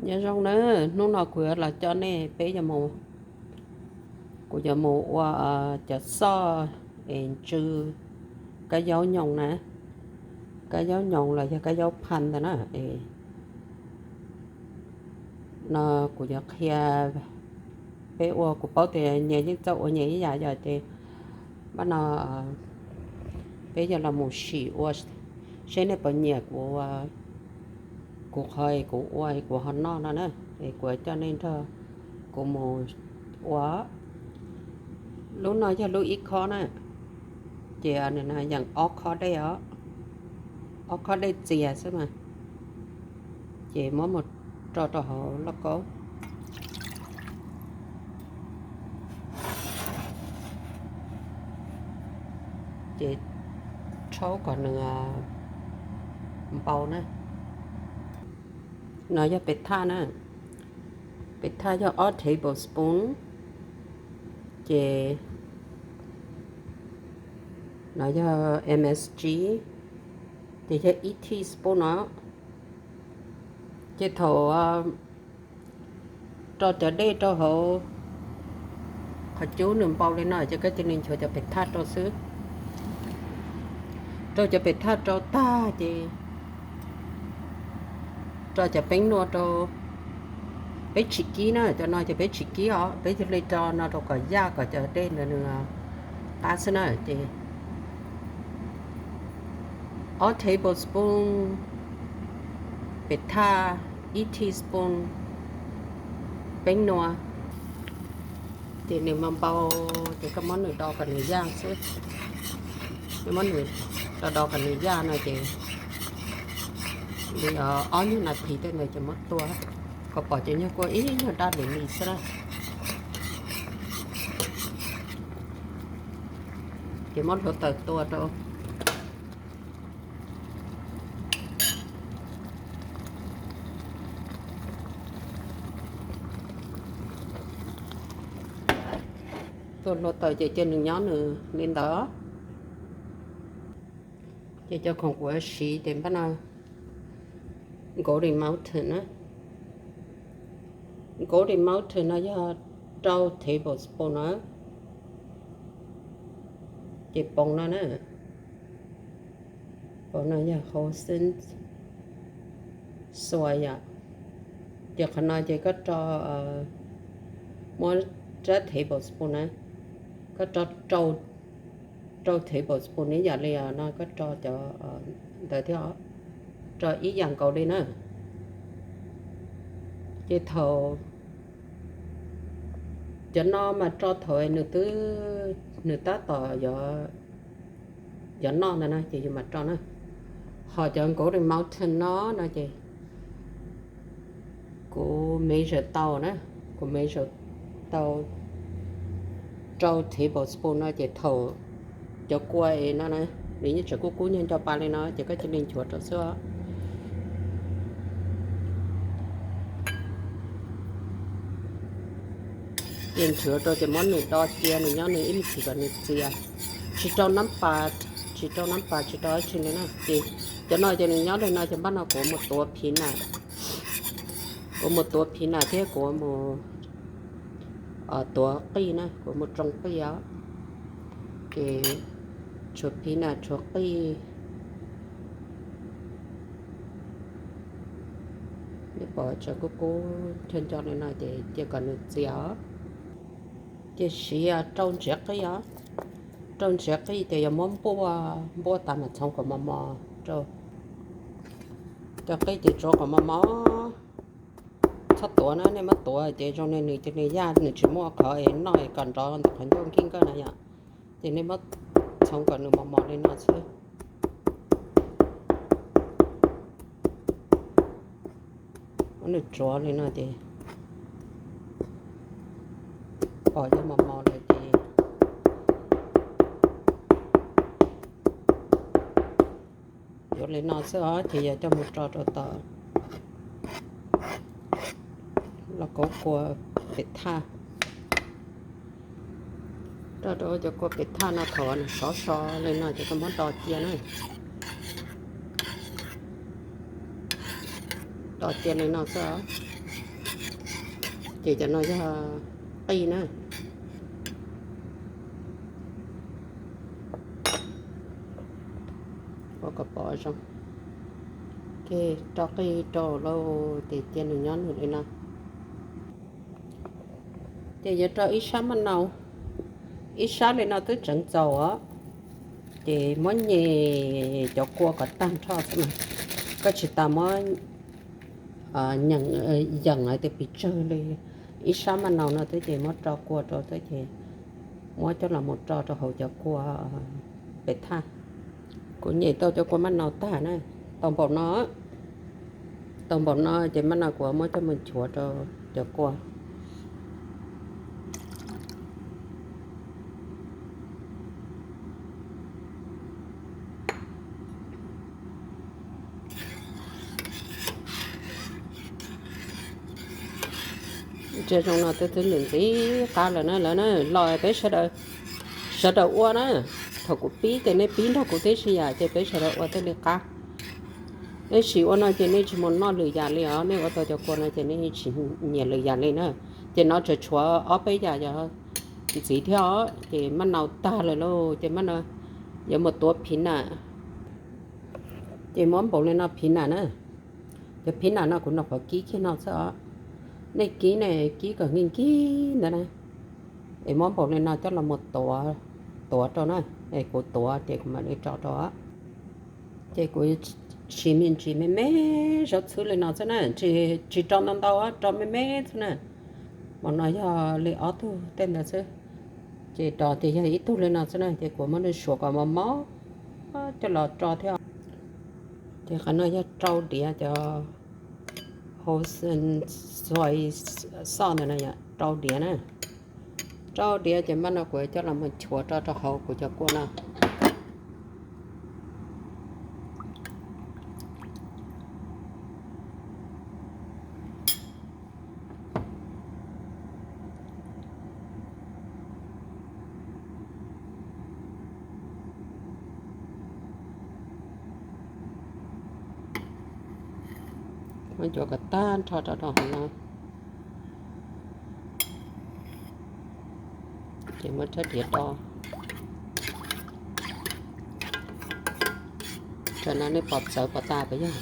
Nyob zoo nawb, hnub no kuv yuav los coj nej peb yuav mus, kuv yuav mus ua cov xoj es ntsw kab yaub nyoos na, kab yaub nyoos los yog kab yaub phan ntawd na. Es no kuv yuav qhia peb ua, kuv paub tias nyias yeej txawj ua nyias ib yam yom, ces npaj no peb yuav los mus sim ua seb nej puas nyiam kuv, kuv qhov kuv ua kuv ho noj no na. Es kuv coj nej nrog kuv mus ua. Lub no yog lub ib khob na, ces yeem ob khob dej os, ob khob dej txias xwb mas. Ces muab mus rau rau hauv lauj kaub, ces rhaub kom nws npau na. No yog pes thaj na, pes thaj yog ob table spoon, ces no yog M S G, ces yog ib teaspoon no. Ces thaum rau cov dej rau hauv qhov cub nws npau li no ces koj cia li nchuav cov pes thaj rau xwb. Rau cov pes thaj rau tag ces rau cov peeb nua rau. Peb tsis kib na, cov no ces peb tsis kib os, peb cia li rau no rau kom yaj kom cov dej ntawd nws qab xwb na. Ces ob table spoon pes thaj, ib teaspoon peeb nua. Ces nws mas npau, ces koj muab nws do kom nws yaj xwb. Koj muab nws do do kom nws yaj no ces li ob nyuag nas this tej ntawd ces muab tua. Koj pom ces nyuag kua ib nyuag daj lim lim xwb na. Ces muab hluav taws tua rau. Tua hluav taws ces cia nws nyob nws li ntawd. Ces cov khoom kuv siv ces npaj no Golden Mountain na. Golden Mountain no yog rau table spoon na. Ces poos no na, poos no yog whole soy yom. Ces qhov no ces koj rau, muab rab table spoon na, koj rau rau table spoon ib yam li no, koj rau cov ntawd thiab, rau ib yam nkaus li na. Ces thaum cov no mas rau thaum nws twb, nws tab tom yuav noj ntawd na ces yus mam rau na. Ho cov Golden Mountain no no ces kuv measure tau na, kuv measure tau rau table spoon no ces thaum cov kua es no na, nws yeej tseem kub kub nyuag nco pa li no ces koj cia li nchuav rau xwb. Ces nchuav rau ces muab nws do cia nws nyob nws ib me ntsis kom nws txias. Tsis rau nab pas, tsis rau nab pas tsis rau dab tsi li na. Ces cov no ces nws nyob li no ces npaj no kuv mus tuav peanut, kuv mus tuav peanut thiab kuv mus tuav qij na, kuv mus tsoo qij os. Ces tshuav peanut tshuav qij, nej pom tseem kub kub ncho ncho li no ces cia kom nws txias os. Ces siv rau ntsiav qij os. Rau ntsiav qij ces yuav muab npuaj, npuaj tas mas txhoov kom mos mos rau. Cov qij ces tsuav kom mos mos, txhob tuav na, nej muab tuav ces zoo li nws cia li yaj, nws tsis muaj qhov es noj es kom nrov ntawm qhov ncauj nkig nkawj na yom. Ces nej muab txhoov kom nws mos mos li no xwb. Muab nws tsuav li no ces pom yog mos mos lawm ces yuav li no xwb os, ces yog coj mus rau rau tom lauj kaub kua pem thaj. Rau rau cov kua pem thaj no thaum nws sov so li no ces koj muab do cia na. Do cia li no xwb os. Ces cov no yog qij na. Ua kom pom zoo. Ces rau qij rau lauj, ces cia nws nyob nws li no. Ces yuav rau ib sab maj nau, ib sab li no twb tseev txaus os. Ces muab nyem cov kua kom tag nrho xwb mas, koj tsis tas muab yeem hais tias pes tsawg li. Ib sab maj nau no xwb ces muab rau kua rau xwb ces muab coj los mus rau rau hauv cov kua pes thaj. Kuv nyem tau cov kua maj nau tag na, tau npaum no, tau npaum no ces maj nau kuv muab coj mus nchuav rau cov kua. Ntsia zoo no twb twb ntxim ntxim qab lawm na, lawv na los peb sawv daws ua na. Thaum kuv pib ces nej pib nrog kuv tib si yam ces peb sawv daws ua thiaj li qab. Nej sim ua no ces nej tsis mus noj lwm yam li os, nej ua tau cov kua no ces nej tsis nyiam lwm yam li na. Ces no tseem tshuav ob peb yam yog ntxiv thiab os, ces maj nau tag lawm lauj, ces maj nau yuav mus tuav phiv nam. Ces muab npaum li no phiv nam na. Cov phiv nam no kuv nyuam qhuav kib kiag no xwb os. Nej kib ne, kib kom nkig nkig ntawd na, es muab npaum li no coj los mus tuav, tuav rau na, es kuv tuav ces kuv mam li tso rau. Ces kuv siv me ntsis me me zaub txhwb li no xwb na, tsis rau ntau ntau, rau me me xwb na. Mas no yog li ob tug tej ntawd xwb, ces rau tias yog ib tug li no xwb na, ces kuv muab nws suav kom mos mos coj los rau thiab. Ces qhov no yog rau diav cov hau soy sauce ntawd na, rau diav na. Rau diav ces maj nau kuv coj los mus nchuav rau rau hauv kuv cov kua no. Muab nchuav kom tag nrho rau rau hauv no. Ces muab rab diav do. Tam no nej pom txawv pom tas puas yog?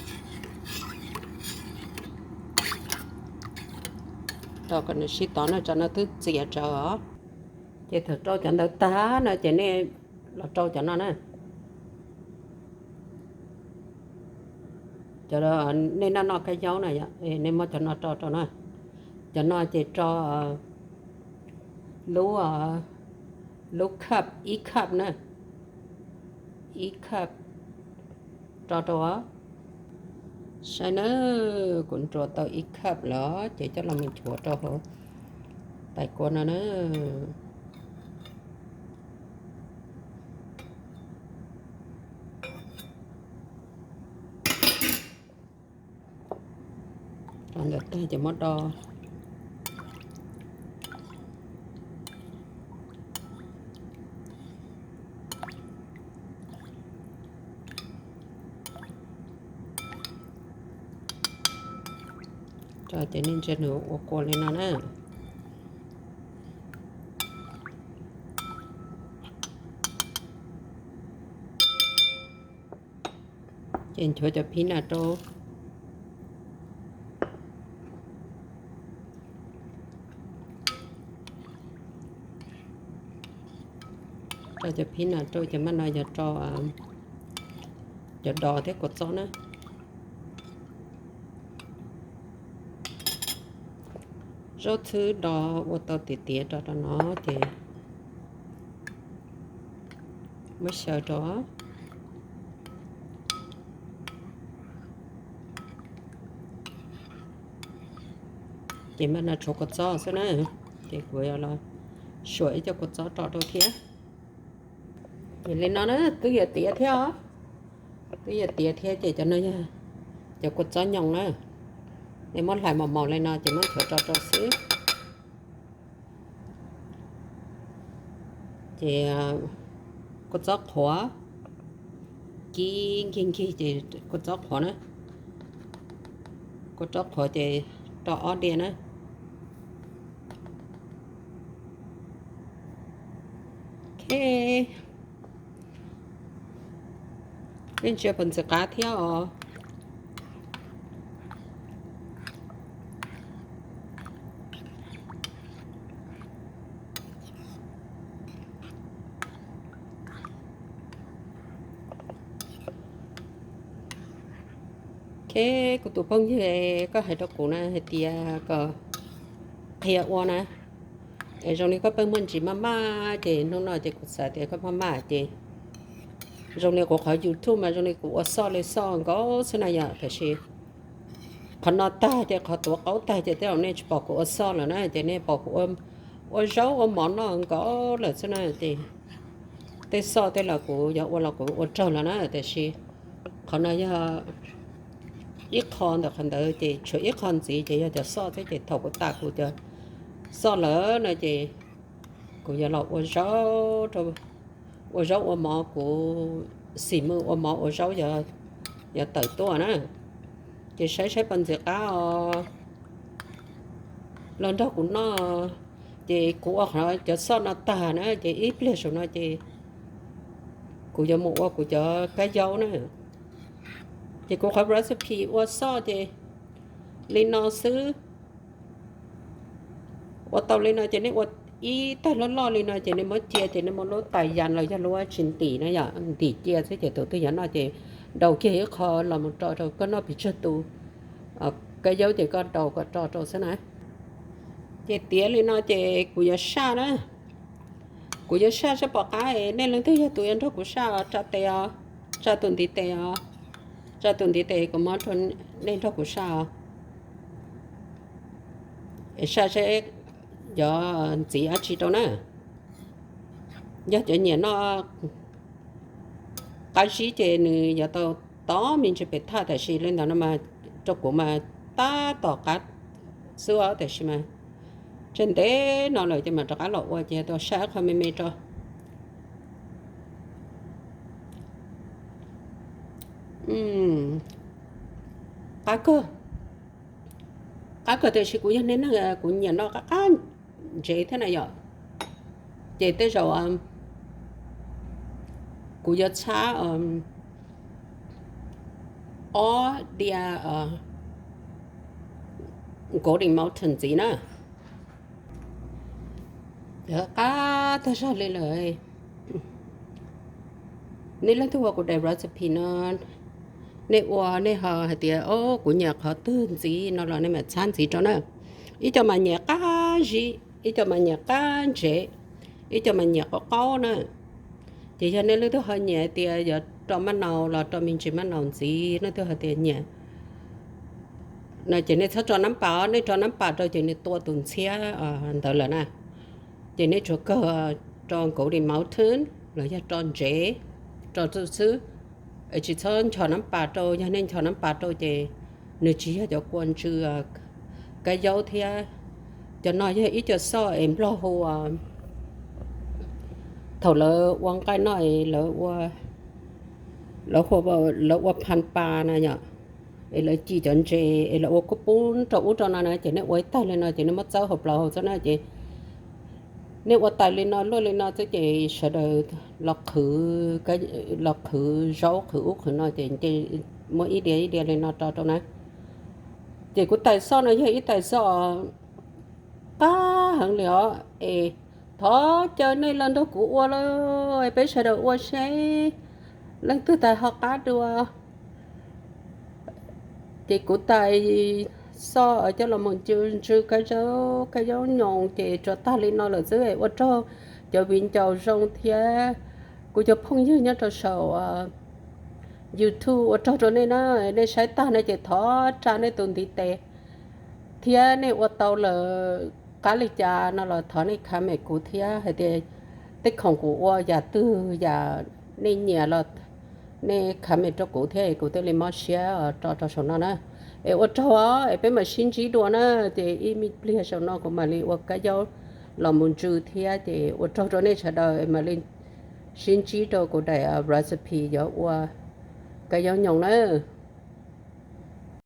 Rau kom nws sib tov na, tam no twb txias tsawv os. Ces thaum rau cov ntawd tag no ces nej los rau cov no na. Cov nej noj noj kab yaub na, nej muab cov no rau rau na. Cov no ces rau lub, lub cup, ib cup na, ib cup rau rau. Saib na, kuv nchuav tau ib cup lawm ces coj los mus nchuav rau hauv tais kua no na. Rau ntawm tag ces muab do. Rau ces nej ntsia nws ua kua li no na. Ces nchuav cov phib nas rau. Rau cov phib nas rau ces maj no yog rau cov dos thiab kua txob na. Zaub txhwb dos ua tau tiav tiav rau rau no ces muab xyaw rau. Ces maj no tshuav kua txob xwb na, ces kuv yuav los suam ib co kua txob rau rau thiab. Ces li no na, twb yuav tiav thiab os. Twb yuav tiav thiab ces cov no yog cov kua txob nyoos na. Nej muab hlais mos mos li no ces muab nchuav rau rau xwb. Ces kua txob qhuav, kib nkig nkig ces kua txob qhuav na. Kua txob qhuav ces rau ob diav na. E, nej ntsia puas ntxim qab thiab os? Ok, kuv tus phooj ywg, koj hais rau kuv na hais tias kom qhia ua na, es zoo li koj pheej muaj ntsis maj maj ces hnub no ces kuv xav tias koj maj maj ces zoo li kuv qhov YouTube mas zoo li kuv ua xoj li xoj nkaus xwb na yom, tiam sis qhov no tag ces qhov tuav qaub tag ces tej zaum nej tsis pom kuv ua xoj lawm na, ces nej pom kuv ua zaub ua mov noj nkaus lawm xwb na, ces tej xoj tej los kuv yuav ua los kuv ua raug lawm na, tiam sis qhov no yog ib qho ntawm qhov ntawd ces tshuav ib qho ntxiv ces yog cov xoj thiab, ces thaum kuv tas kuv cov xoj lawm no ces kuv yuav los ua zaub, ua zaub ua mov, kuv xim mws ua mov ua zaub yuav tawm tuaj na. Ces saib saib puas ntxim qab os, los nrog kuv noj. Ces kuv ua qhov cov xoj no tag na ces ib pliag saum no ces kuv yuav mus ua kuv cov kab yaub na. Ces kuv qhov recipe ua xoj ces li no xwb. Ua tau li no ces nej ua ib tais loj loj li no ces nej muab cia ces nej muab lub tais yas los yog lub tsis ntim na yom, ntim cia xwb ces tus twg yuav noj ces daus kiag ib qho los mus rau rau koj noj pes tsawg tus kab yaub ces koj daus kom rau rau xwb na. Ces tiav li no ces kuv yuav saj na. Kuv yuav saj saib pom qab, nej leej twg yog tus yuav nrog kuv saj os, tsa tes os, tsa tus ntiv tes os, tsa tus ntiv tes kuv muab rau nej nrog kuv saj os. Saj saib yuav ntxiv dab tsi rau na. Yog cov nyiam noj qab zib ces nws yuav tau tov me ntsis pem thaj, tiam sis li ntawd no mas rau kuv mas tab tom qab xwb os, tiam sis mas tseg ntev no lawm ces mam rov qab los ua ces tau saj ib qho me me rau. Qab kawg, qab kawg, tiam sis kuv yog neeg kuv nyiam noj qab qab ntsev thiab na yom. Ces tej zaum kuv yuav txhab ob diav Golden Mountain ntxiv na. Qab tag zog li lawm. Nej leej twg ua kuv daim recipe no, nej ua nej ho hais tias o kuv nyiam qhov twg ntxiv no los nej mam txhab ntxiv rau na. Ib co mas nyiam qab zib, ib co mas nyiam qab ntsev, ib co mas nyiam qaub qaub na. Ces yog nej leej twg ho nyiam tias yuav rau maj nau los rau me ntsis maj nau ntxiv, leej twg hais tias nyiam no ces nej txhob rau nab pas, nej rau nab pas rau ces nws tua tus ntxhiab ntawd lawm na. Ces nej tsuas kawg rau Golden Mountain los yog rau ntsev, rau xwb, tsis txhob nchos nab pas rau, yog nej nchos nab pas rau ces nws tsis yog cov kua ntsw kab yaub thiab. Cov no yog ib co xoj es Nplog hu, thaum lawv ua nqaij noj es lawv ua, lawv ua phan pa na yom, es lawv ci cov ntses es lawv ua kuj pub rau ub rau no na, ces nej ua ib tag li no ces nej muab txawb hauv plaws hauv xwb na, ces nej ua tais li no luaj li no xwb ces sawv daws los qhwv, los qhwv zaub qhwv ub qhwv no ces muab ib diav ib diav li no rau rau na. Ces kuv tais xoj no yog ib tais xoj qab heev li os, es thov caw nej los nrog kuv ua lauj, peb sawv daws ua seb leej twg tais ho qab dua. Ces kuv tais xoj coj los mus ntsw, ntsw kab yaub, kab yaub nyoos ces tsuas tag li no lawm xwb, ua raug cov viv ncaus zoo thiab kuv cov phooj ywg nyob rau saum YouTube ua raug rau nej na. Nej saib tag no ces thov tsa nej tus ntiv tes thiab nej ua tau lawm qab li cas no los thov nej comment kuv thiab hais tias tej khoom kuv ua yam twg yam nej nyiam los nej comment rau kuv thiab kuv thiaj li mob siab rau rau saum no na. Es ua raug os, es peb mam sib ntsib dua na. Ces ib me pliag saum no kuv mam li ua kab yaub los mus ntsw thiab, ces ua raug rau nej sawv daws, mam li sib ntsib rau kuv daim recipe yuav ua kab yaub nyoos na.